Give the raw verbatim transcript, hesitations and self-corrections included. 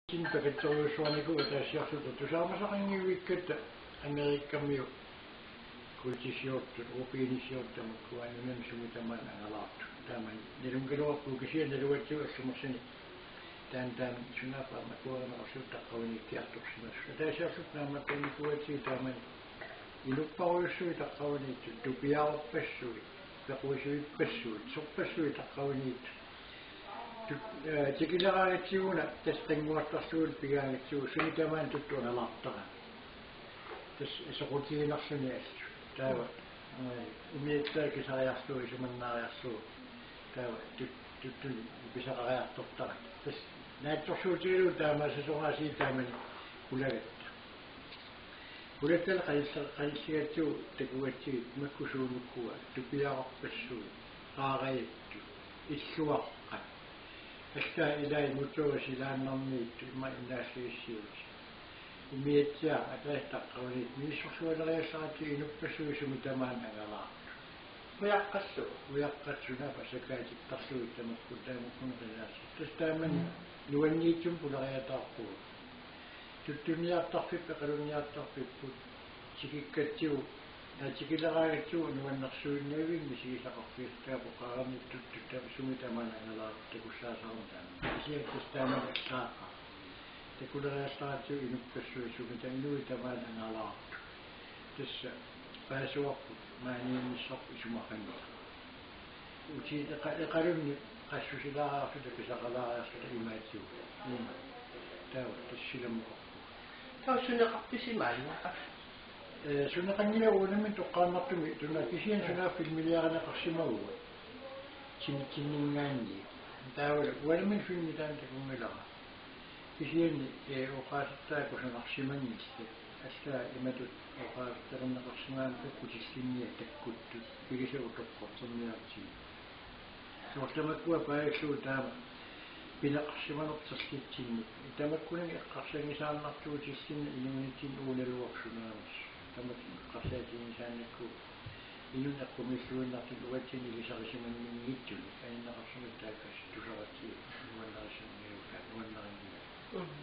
Sin pakatserujussuarnikuuvoq ataasiarluta tusaamasaqanngivikkatta Amerikamiut kuitisiortut, rubinisiortut tamakkua nunami sumi tamaani angalaartut. Taamani nalunngilaarput kisianni nalugatsigu assumersini taanna taama sunaaffa aamma akuerineqarsiuk taqqavaniittiartorsimasut. Ataasiarluta naammattunnikuugatsigit taamani inupparujussuit taqqavaniittut, tupiarorpassuit, pequisuippassuit, sorpassuit taqqavaniittut. Tu-, eh, tikileraangatsigu una tassa qinnguartarlugulu pigaangatsigu sumi tamaani tuttut angalaartarami. Tassa soqutiginarluni allu. Taava, eh, umiatsiaat kisariarlugu isumannaariarlugu. Taava tut-, tuttuni pisaqariartortarami. Tassa naatsorsuutigalugu taamaassasoraasiit taamani qulagatta. Qulattali qalissa-, qalilligatsigu takugatsigit makku suunukkua, tupiarorpassuit, qaarajattut, illuaqqat. Allaat ilaat motorit silaannarniittut ima innaallagissiuutit. Umiatsiaat ataaseq taqqavaniit misissorlualeriassaratsigu inuppassuit sumi tamaani angalaartut. Ujaqqassuit. Ujaqqat sunaaffa sakaatittarlugit tamakku taamakkuninnga qilaassut. Tassa taamani nuanniitsumik pulariataarpugut. Tuttunniartarfipput, eqalunniartarfipput, tikikkatsigu, aa, tikileraangatsigu nuannersuinnavimmik misigisaqarfigisarput qaaraniittut tuttut sumi tamaani angalaartut takussaasarami taama. Kisianni tassa taamani allaaqaaq. Takuleriassaratsigu inuppassuit sumi ta-, inuit tamaani angalaartut. Tassa paasivarput maaniinnissarput isumaqanngilaq. Uti eqa-, eqalunni qassusilaariarluta pisaqalaariarluta imaatigut. Ima. Taava tassa silammaqarpunga. Taava suneqarpisi maanna? Eh, suneqanngilanga uanami toqqaannartumik tuna kisianni sunaaffa filmiliarineqarsimaguit. Sin-, sinninngaanniit. Taavalu uanami filmi taanna takunngilara. Kisianni, eh, oqaasertaat kusanarsimanngillat. Allaat imatut oqaasertaqarneqarsimagamikku kutillinniat takkuttut. Pigisavut toqqorterniartigit. Soorlu tamakkua paasillugu taama pineqarsimanertillitsinnik. Tamakkunani eqqarsanngisaannartuutillinnik inuunitsinni uunaluarsunaamassa. Tamakku eqqarsaatiginngisaannakku inunnik eqqumiilluinnartunik uatsinnut ilisarisimanninngitsunik. Aninneqarsimasup taakku tusaratsigu nuannarissanngilakka, nuannarinngilakka. Mm.